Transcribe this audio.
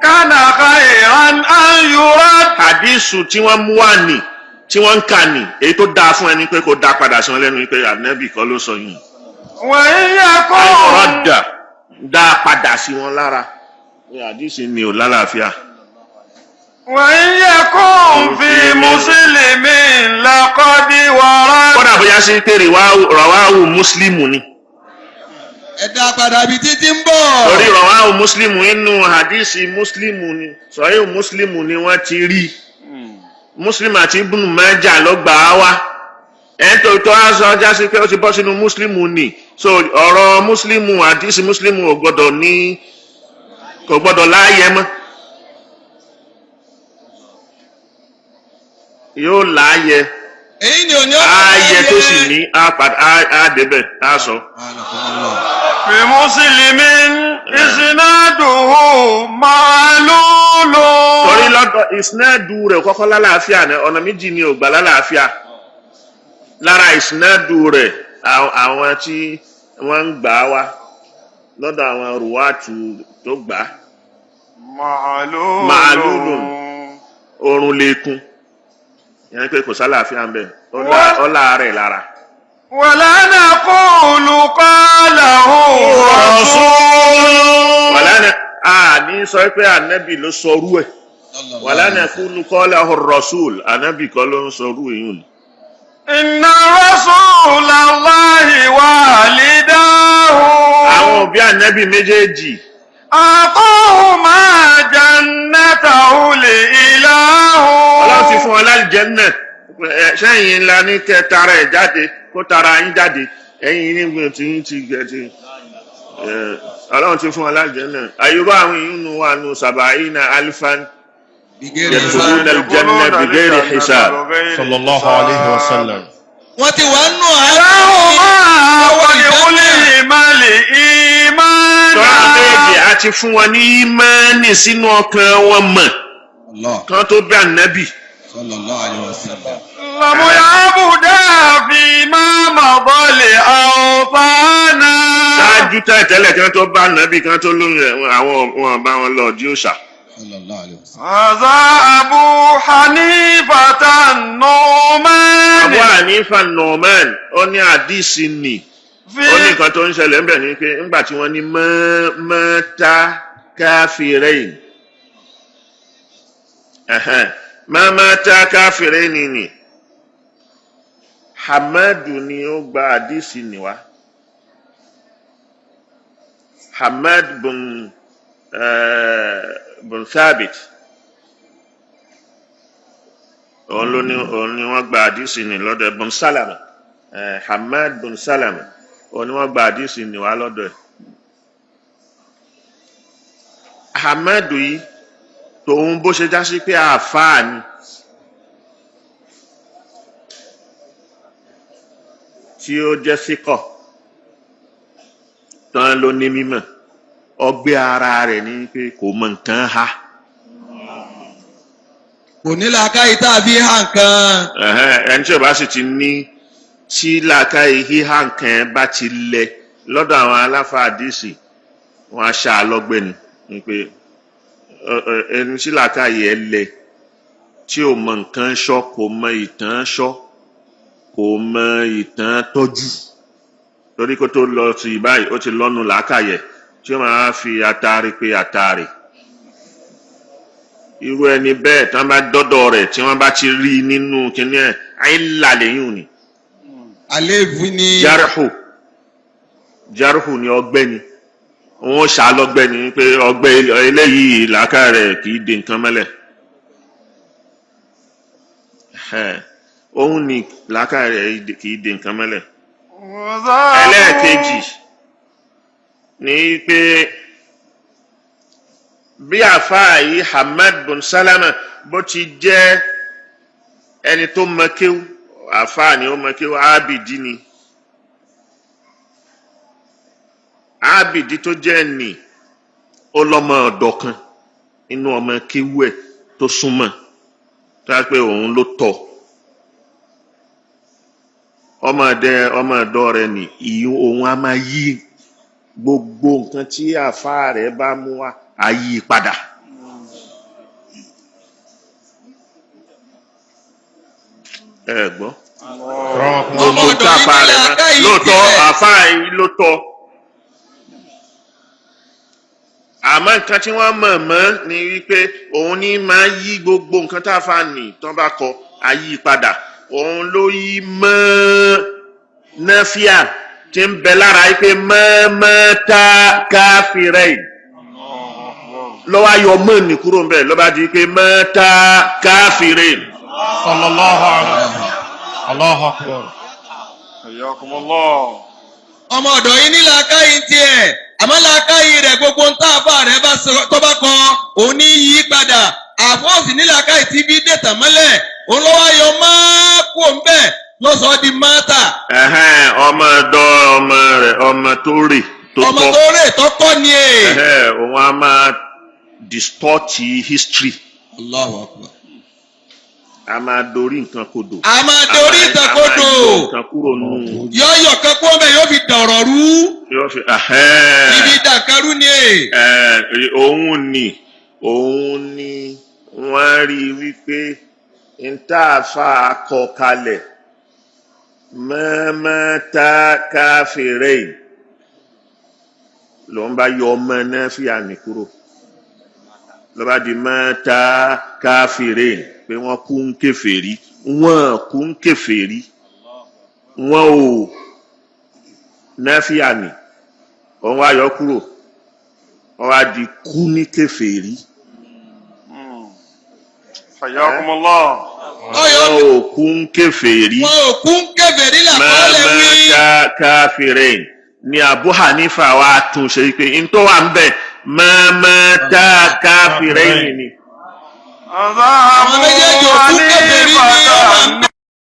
كان خيرا أن يرد. Hadisu tí wọ́n mú wá ní, tí wọ́n ń kà ní, èyí tó dáa fún ẹni pé kó dá padà sí wọn lẹ́nu pé ànábì kọ́ ló sọ yìí. وإن يكن Rọ́dà, dá padà sí wọn lára. Ní hadisi ni ò lálàáfíà. وإن يكن في مسلم لقد ورد. Kódà bóyá sí pé rọ̀wáwù mùsùlùmù ni. Ẹ dá padà bí títí ń bọ̀. Torí rọ̀wáwù mùsùlùmù, inú hadisi mùsùlùmù ni, sọ̀híhù mùsùlùmù ni wọ́n ti rí. Muslim àti Ibn Majah ló gbà á wá. Ẹ̀ ń tó tó á sọ já sí pé ó ti bọ́ sínú mùsùlùmù ni. So ọ̀rọ̀ mùsùlùmù, hadisi mùsùlùmù ò gbọ́dọ̀ ní, kò gbọ́dọ̀ láàyè mọ́. Yóò láàyè. Èyí ni òní ọ̀rọ̀. Ààyè tó sì ní á padà á débẹ̀ á sọ. في مسلم إسناده معلول. Torí lọ́dọ̀ ìsinádù rẹ̀ kọ́kọ́ lálàáfíà ní ọ̀nà méjì ni ò gbà lálàáfíà. Lára ìsinádù rẹ̀, àwọn tí wọ́n ń gbà á wá lọ́dọ̀ àwọn rùwátù tó gbà á. معلول. معلول. Oorun lè kún, ìyẹn pé kò sálàáfíà ń bẹ̀, ó láàárẹ̀ lára. ولا نقول قاله رسول. Wàlá ní a ní sọ pé ànábì ló sọrú ẹ̀. Wàlá naqulu qalahu rasul, ànábì kọ́ ló ń sọrú èyí ni. إن رسول الله والداه Àwọn òbí ànábì méjèèjì أعطاهما جنته الإله. Ọlọ́run ti fún wọn lálìjẹ́nnà. Sẹ́yìn ńlá ní kẹ́ tara ẹ̀ jáde, kó tara yín jáde, ẹ̀yin nígbà tí yín ti gẹ̀ ti Ọlọ́run ti fún wọn lálìjẹ́nnà. Àyùbá àwọn èèyàn nù wà nù sab'ina alfan yadkhuluna al-janna bighayri hisab. Sallallahu alayhi wa sallam. Wọ́n ti wà nù لهما ولأولهما الإيمان. Tọ́lá méjì a ti fún wọn ní ìmánì sínú ọkàn wọn mọ̀ Allah. kan tó bí ànábì. Sallallahu alayhi wa sallam. لم يعبدا فيما مضى لأوطانا. Ṣáájú tẹ́lẹ̀ kan tó bá ànábì, kan tó lóyún rẹ̀, àwọn wọn bá wọn lọ di òòṣà. Sallallahu alayhi wa sallam. هذا أبو حنيفة النعمان. Abu Hanifa Nu'man, ó ní àdìsí nì, ó ní في nǹkan tó ń ṣẹlẹ̀ ńbẹ̀ ni pé ńgbà tí wọ́n ní mọ́ta káfíréìn, mọ́ta káfíréìn ni Hamadu ni ó gba àdìsí nì wá, Hamad bun Thabit, òun ló ní, òun ni wọ́n gba àdìsí nì lọ́dọ̀ ẹ̀, bun Salama, Hamad bun Salama, òun ni wọ́n gba àdìsí nì wá lọ́dọ̀ ẹ̀. Hamadu yìí tòun bó ṣe já sí pé àáfàá ni, tí ó jẹ́ síkọ̀ tán ló ní mímọ̀, ọgbẹ́ ara rẹ̀ ní pé kò mọ nǹkan ha. Kò ní làákàyè tá a fi hàn kan. Ẹ̀hẹ́n, ẹni tí ó bá sì ti ní, tí làákàyè híhá nǹkan ẹ̀ bá ti lẹ lọ́dọ̀ àwọn aláfa àdìsí, wọn á ṣá a lọ́gbẹ́ ni, ni pé ẹni tí làákàyè ẹ lẹ, tí ò mọ nǹkan ṣọ́, kò mọ ìtàn ṣọ́, kò mọ ìtàn tọ́jú, torí kó tó lọ sí báyìí ó ti lọ́nu làákàyè tí ó máa fi atari pé atari. Irú ẹni bẹ́ẹ̀, tí wọ́n bá dọ́dọ̀ rẹ̀, tí wọ́n bá ti rí i nínú kinní ẹ̀, àìlà lẹ́yìn ni. Àléébù ni. Jarhu, jarhu ni, ọgbẹ́ ni, wọ́n ṣá lọ́gbẹ́ ni pé ọgbẹ́ eléyìí làákàyè rẹ̀ kì í di nǹkan mẹ́lẹ̀. Ẹ̀hẹ́n, òun ni làákàyè rẹ̀ kì í di nǹkan mẹ́lẹ̀. Ẹlẹ́ẹ̀kejì ni pé bí àfáà yìí Hamad bin Salama bó ti jẹ́ ẹni tó mọ kéwú, àfáà ni ó mọ kéwú, ábìdí ni, ábìdí tó jẹ́ nì, ó lọ́mọ ọ̀dọ̀ kan inú ọmọ kéwú ẹ̀ tó súnmọ́, tó yà pé òun ló tọ́ ọmọ ọdẹ, ọmọ ọ̀dọ̀ rẹ̀ ní ìyún, òun á máa yí gbogbo nǹkan tí àfáà rẹ̀ bá mú wá, A yí i padà. Ẹ gbọ́. Ọmọ Gbogbo ọ̀dọ̀ tá a yìí fa ní rẹ̀ mọ́ làákàyè lóòótọ́ tiẹ̀. àáfàá yìí ló tọ́. Àmọ́ nǹkan tí wọ́n mọ̀ mọ́ ni wípé òun ní máa yí gbogbo nǹkan tá a fa nì tán bá kọ, a yí i padà. Òun ló yí mọ́ náfíà tí ń bẹ lára yìí pé mọ́mọ́ tá káfíìrẹ́ yìí lọ́wọ́ ayọ̀ mọ́ ní kúrò ń bẹ̀ lọ́ba di pé mọ́ tá káfíìrẹ́ yìí. Sallallahu alayhi. Allahu akbar. Hayyakumullah. Ọmọ ọ̀dọ̀ yìí ní làákàyè tiẹ̀, àmọ́ làákàyè rẹ̀ gbogbo ń tá àfa rẹ̀ bá sọ tó bá kọ òun ní yí padà. Àfọ́ọ̀sì ní làákàyè tí bí dẹ̀tàn mọ́lẹ̀, òun lọ́wọ́ ayọ̀ máa kú òun bẹ́ẹ̀ lọ́sọ̀ọ́ di máta. Ẹ̀hẹ́n, ọmọ ọ̀dọ̀ ọmọ rẹ̀, ọmọ tó rè tó Ọmọ tọ́. tó rè tọ́kọ́ ni è. Ẹ̀hẹ́n, òun á máa distort history. Allahu akbar. A máa dorí nǹkan kodò. A máa dorí ìtàn kodò. A máa yọ nǹkan kúrò nù. Yọ̀ọ̀yọ̀ kan kú ọmọ ẹ̀ yóò fi dọ̀rọ̀ rú. Yóò fi ẹ̀hẹ́n. Ibi dàkẹ́rú ni è. Ẹ̀, òun ni wọ́n rí i wípé n tá a fa kọ kalẹ̀ mọ́mọ́ tá káfíìrẹ́ yìí ló ń bá yọ ọmọ náà fi àmì kúrò, ló bá di mọ́ta káfíìrẹ́ pé wọ́n kú ń kèfèrí, wọ́n kú ń kèfèrí, wọ́n ò náà fi àmì òun wá yọ kúrò, wọ́n wá di kú ní kèfèrí. Hayyakumullah. Ọyọ Wọ́n ò kú ń kèfèrí. Wọn ò kú ń kèfèrí làkọọ́lẹ̀ wí. Mọ́mọ́ta káfíìrẹ́ ni Abu Hanifa wa tún ṣe pé n tó wà ń bẹ̀ mọ́mọ́ta káfíìrẹ́ ni. Àwọn méjèèjì ò kú